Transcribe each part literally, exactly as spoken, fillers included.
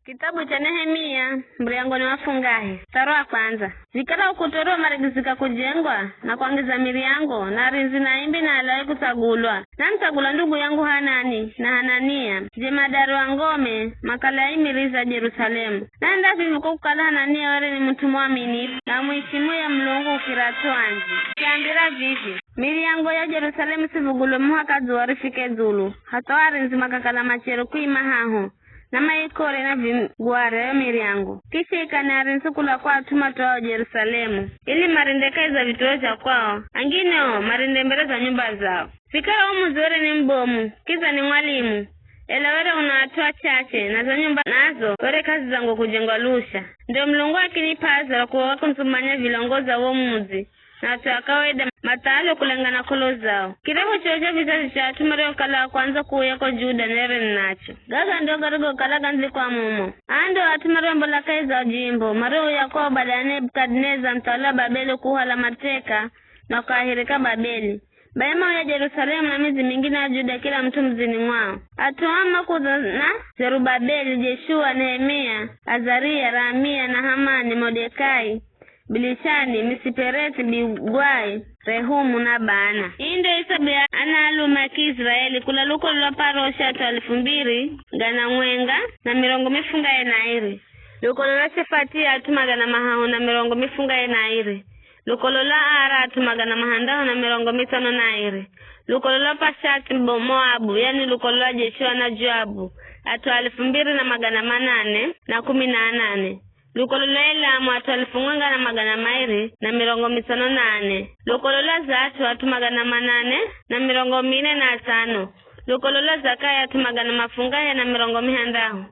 Kitabu cha Nehemia, muryango ni wa fungahe, mstari wa kwanza. Vikara ukuta uriwomarigizika kujengwa, na kwangiza miryango, na arindzi na aimbi na alawe kutsagulwa, namutsagula ndugu yangu Hanani, na Hanania, jemadari wa ngome, makale aimiriza Jerusalemu. Nahenda vivi kwa kukala Hanania were ni mut'u muaminifu, na amuishimuye Mulungu kukira at'u anji. Akiambira vivi, miryango ya Jerusalemu sivugulwe muhaka dzuwa rifike dzulu, hatha o arindzi makakala machero kuima haho, na maikore na vigware yo miryango. Kisha ikani arindzi kula kwa at'u matoao Jerusalemu, ili marinde kahi za vituwo zha kwao, angine o marinde mbere za nyumba zao. Vikara wo mudzi were ni mubomu, kidza ni mwalimu, ela were una at'u achache, na zo nyumba nazo were k'azidzangwe kujengwa lusha. Ndo Mulungu akinip'a aza ra kuwowa kundzumanya vilongo za wo mudzi, na at'u a kawaida mathaalo kulengana k'olo zao. Kireho choo cha vizazi cha at'u mariokala a kwanza kuuya ko Juda nere ninacho. Gaga ndo garigokala gandhikwa mumo. Aa ndo at'u mariombola kahi za jimbo, mariouya kwao bada ya Nebukadineza muthawali wa Babeli kuuhala mateka na kuahirika Babeli. Bai mauya Jerusalemu na midzi mingine ya Juda, kila mut'u mudzini mwao. At'u aa makuza na Zerubabeli, Jeshua, Nehemia, Azaria, Raamia, Nahamani, Modekai, Bilishani, Misipereti, Bigwai, Rehumu na Baana. Ii ndo isabu ya anaalume a Kiiziraeli kula lukolo lwa Parosha, at'u alifu mbiri, gana mwenga, na mirongo mifungahe na airi. Lukolo lwa Shefatia, at'u magana mahahu na mirongo mifungahe na airi. Lukolo lwa Ara, at'u magana mahandahu na mirongo mitsano na airi. Lukolo lwa Pashati Bo-, Moabu, yani lukolo lwa Jeshua na Joabu, at'u alifu mbiri na magana manane na kumi na anane. Lukolo lwa Elamu, at'u alifu mwenga na magana mairi na mirongo mitsano na ane. Lukolo lwa Zatu, at'u magana manane na mirongo mine na atsano. Lukolo lwa Zakai, at'u magana mafungahe na mirongo mihandahu.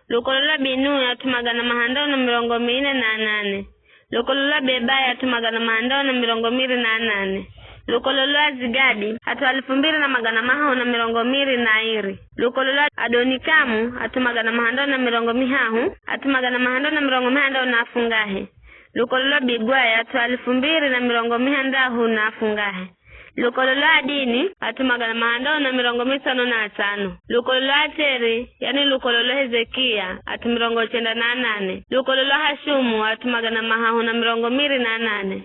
Lukolo lwa Binui, at'u magana mahandahu na mirongo mine na anane. Lukolo lwa Bebai, at'u magana mahandahu na mirongo miri na anane. Lukolo lwa Azigadi, at'u alifu mbiri na magana mahahu na mirongo miri na airi. Lukolo lwa Adonikamu, at'u magana mahandahu na mirongo mihahu, at'u magana mahandahu na mirongo mihandahu na afungahe. Lukolo lwa Bigwai, at'u alifu mbiri na mirongo mihandahu na afungahe. Lukolo lwa Adini, at'u magana mahandahu na mirongo mitsano na atsano. Lukolo lwa Ateri, yani lukolo lwa Hezekia, at'u mirongo chenda na anane. Lukolo lwa Hashumu, at'u magana mahahu na mirongo miri na anane.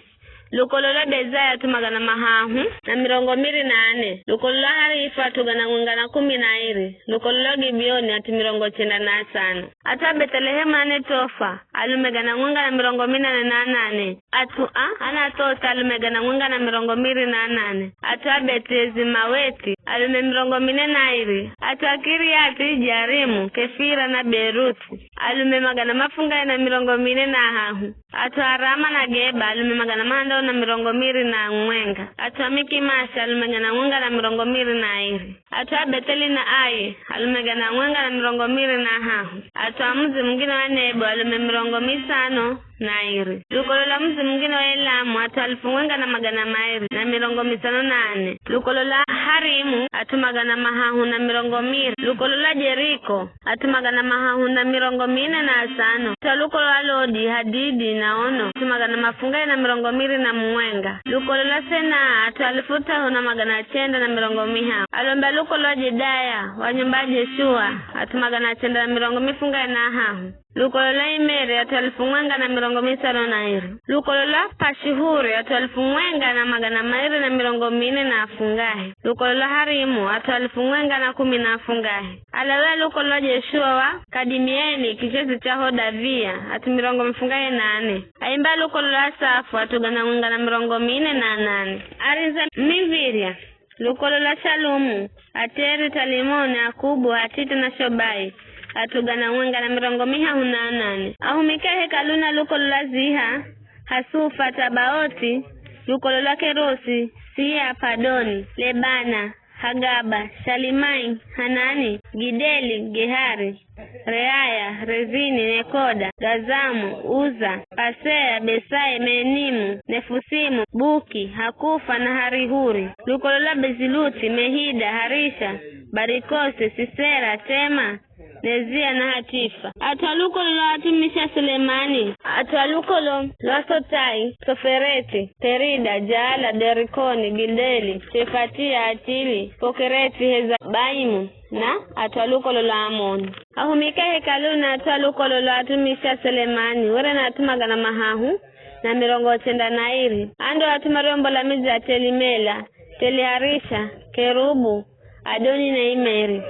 Lukolo lwa Bezai, at'u magana mahahu na mirongo miri na ane. Lukolo lwa Harifu, at'u gana mwenga na kumi na airi. Lukolo lwa Gibeoni, at'u mirongo chenda na atsano. At'u a Bethelehemu na Netofa, alume gana mwenga na mirongo minane na anane. At'u a Anathothi, alume gana mwenga na mirongo miri na anane. At'u a Beti-Ezimaweti, alume mirongo mine na airi. At'u a Kiriathi-Jearimu, Kefira na Beerothi, alume magana mafungahe na mirongo mine na ahahu. At'u a Rama na Geba, alume magana mahandahu na mirongo miri na mwenga. At'u a Mikimasi, alume gana mwenga na mirongo miri na airi. At'u a Betheli na Ai, alume gana mwenga na mirongo miri na ahahu. At'u a mudzi mungine wa Nebo, alume mirongo mitsano na airi. Lukolo lwa mudzi mungine wa Elamu, at'u alifu mwenga na magana mairi na mirongo mitsano na ane. Lukolo lwa Harimu, at'u magana mahahu na mirongo miri. Lukolo lwa Jeriko, at'u magana mahahu na mirongo mine na atsano. At'u a lukolo lwa Lodi, Hadidi na Ono, at'u magana mafungahe na mirongo miri na mumwenga. Lukolo lwa Senaa, at'u alifu t'ahu na magana chenda na mirongo mihahu. Alombi a lukolo lwa Jedaya, wa nyumba ya Jeshua, at'u magana chenda na mirongo mifungahe na ahahu. Lukolo lwa Imeri, at'u alifu mwenga na mirongo mitsano na airi. Lukolo lwa Pashihuri, at'u alifu mwenga na magana mairi na mirongo mine na afungahe. Lukolo lwa Harimu, at'u alifu mwenga na kumi na afungahe. Alawi a lukolo lwa Jeshua wa Kadimieli, kichezi cha Hodavia, at'u mirongo mifungahe na ane. Aimbi a lukolo lwa Asafu, at'u gana mwenga na mirongo mine na anane. Arindzi a miv̱irya, lukolo lwa Shalumu, Ateri, Talimoni, Akubu, Hatita na Shobai, at'u gana mwenga na mirongo mihahu na anane. Ahumiki a hekaluni a lukolo lwa Ziha, Hasufa, Tabaoti, lukolo lwa Kerosi, Sia, Padoni, Lebana, Hagaba, Shalimai, Hanani, Gideli, Gehari, Reaya, Rezini, Nekoda, Gazamu, Uza, Pasea, Besai, Meunimu, Nefusimu, Buki, Hakufa na Harihuri, lukolo lwa Beziluthi, Mehida, Harisha, Barikosi, Sisera, Tema, Nezia na Hatifa. At'u a lukolo lwa atumishi a Selemani, at'u a lukolo lwa Sotai, Sofereti, Perida, Jaala, Derikoni, Gideli, Shefatia, Atili, Pokereti, Hezabaimu, na at'u a lukolo lwa Amoni. Ahumiki a hekaluni na at'u a lukolo lwa atumishi a Selemani were ni at'u magana mahahu na mirongo chenda na airi. Aa ndo at'u mariombola midzi ya Telimela, Teliarisha, Kerubu, Adoni na Imeri.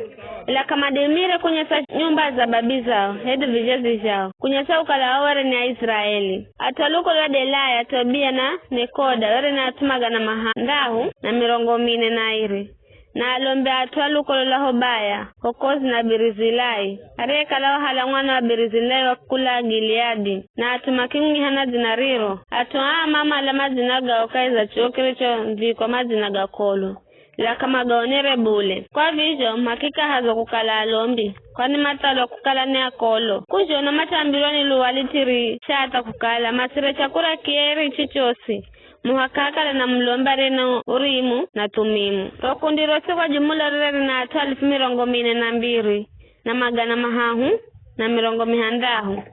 Ela k'amadimire kunyesa nyumba za babi zao, hedu vizhazi zhao, kunyesa kukala ao were ni Aiziraeli. At'u a lukolo lwa Delaya, Tobia na Nekoda were ni at'u magana mahandahu na mirongo mine na airi. Na alombi a at'u a lukolo lwa Hobaya, Hokozi na Birizilai, ariyekala wahala mwana wa Birizilai wa kula Gileadi, na at'u makimwiha na dzina riro. At'u aa mamala madzina gao kahi za chuwo kirichondhikwa madzina ga kolo, ela k'amagaonere bule. Kwa vizho makikahaza kukala alombi, kwani mathalwa kukala ni akolo. K'uzhona machambirwa ni luwali Tirishata kukala masire chakura kieri chichosi, muhaka akale na mulombi ariye na Urimu na Thumimu. Ro kundi rose kwa jumula rire rina at'u alifu mirongo mine na mbiri na magana mahahu na mirongo mihandahu.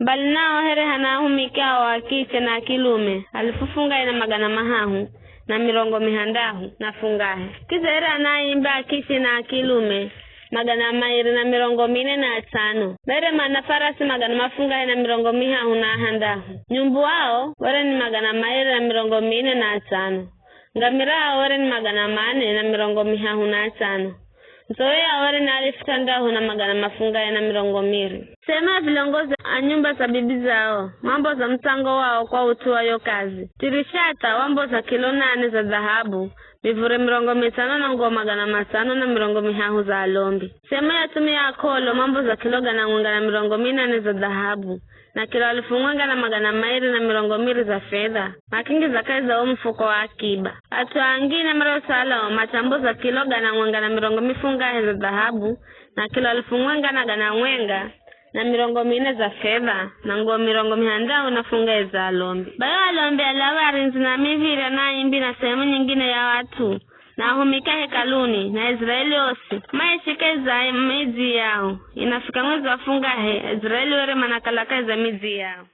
Mbali nao here hana ahumiki ao a kiche na a kilume, alifu fungahe na magana mahahu na mirongo mihandahu na fungahe. Kidza here ana aimbi a kiche na a kilume, magana mairi na mirongo mine na atsano. Mere mana farasi magana mafungahe na mirongo mihahu na ahandahu. Nyumbu ao were ni magana mairi na mirongo mine na atsano. Ngamira ao were ni magana mane na mirongo mihahu na atsano. Nzowe ao were ni alifu shandahu na magana mafungahe na mirongo miri. Sehemu ya vilongozi a nyumba za bibi zao, mamboza mutsango wao kwa ut'u wa yo kazi. Tirishata wamboza kilo nane za dhahabu, mivure mirongo mitsano na nguwo magana matsano na mirongo mihahu za alombi. Sehemu ya atumia a kolo mamboza kilo gana mwenga na mirongo minane za dhahabu, na kilo alifu mwenga na magana mairi na mirongo miri za fedha, makingiza kahi za wo mufuko wa akiba. At'u angine mariosalao machamboza kilo gana mwenga na mirongo mifungahe za dhahabu, na kilo alifu mwenga na gana mwenga na mirongo mine za fedha, na nguwo mirongo mihandahu na fungahe za alombi. Bai o alombi, Alawi, arindzi na miv̱irya na aimbi na sehemu nyingine ya at'u, na ahumiki a hekaluni, na Aiziraeli osi, maishika iza midzi yao. Inafika mwezi wa fungahe, Aiziraeli were manakala kahi za midzi yao.